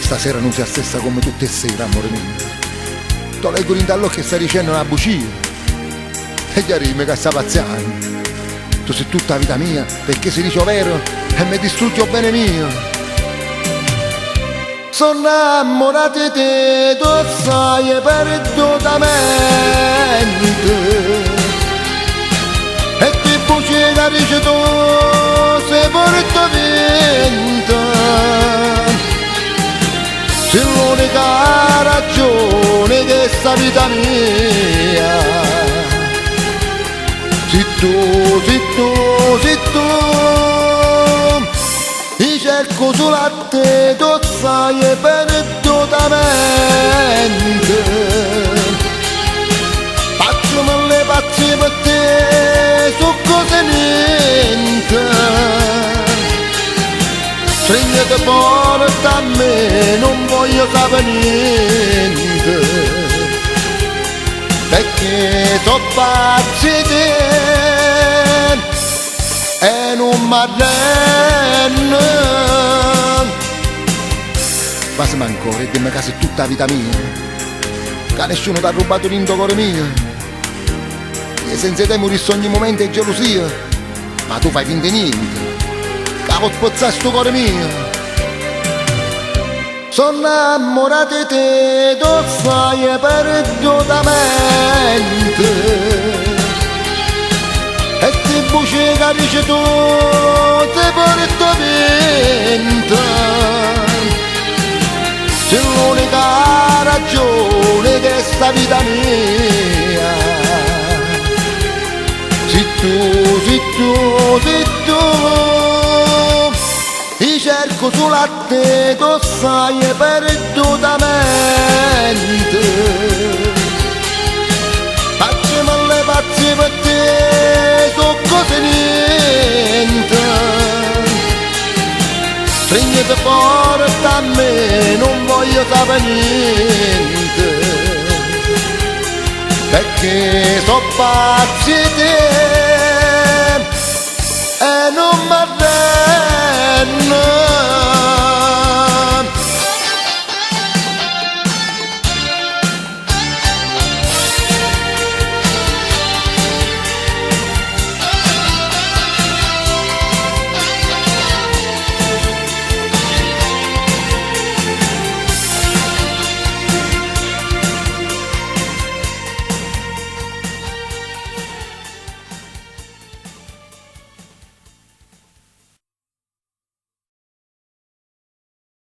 Stasera nun si' 'a stessa comme tutt' 'e ssere, ammore mio. T' 'o leggo dint' 'a ll'uocchie stai dicenno na bucia. E chiarime ca sta pazzianno. Tu si' tutta 'a vita mia, pecché si dice 'o vero e me distrugge 'o bene mio. So' 'nnammurato 'e te, tu 'o ssaje perdutamente. E 'sti bucie ca dice tu s' 'e porta 'o viento. Si' l'unica ragione 'e chesta vita mia. Si tu, si tu, si tu. Io cerco solo a te, tu 'o ssaje perdutamente. Faccio mille pazzie pe te, so' cose 'e niente. Strignete forte a me, nun voglio sapè niente. Pecché so' pazzo 'e te e nun m'arrenno. Vasame ancora e dimme ca si' tutta 'a vita mia, ca nessuno t'ha rubato dint' 'o core mio. Io senza 'e te murisse ogni momento 'e gelusia, ma tu fai finta 'e niente, ca vò spezzà stu core mio. So' 'nnammurato 'e te, tu 'o ssaje perdutamente. E 'sti bucie ca dice tu s' 'e porta 'o viento. Si' l'unica ragione 'e chesta vita mia. Si tu, si tu, si tu. Io cerco solo a te, tu 'o ssaje perdutamente. Faccio mille pazzie pe te, so' cose 'e niente. Strignete forte a me, nun voglio sapè niente. Pecché so' pazzo 'e te e nun m'arrenno.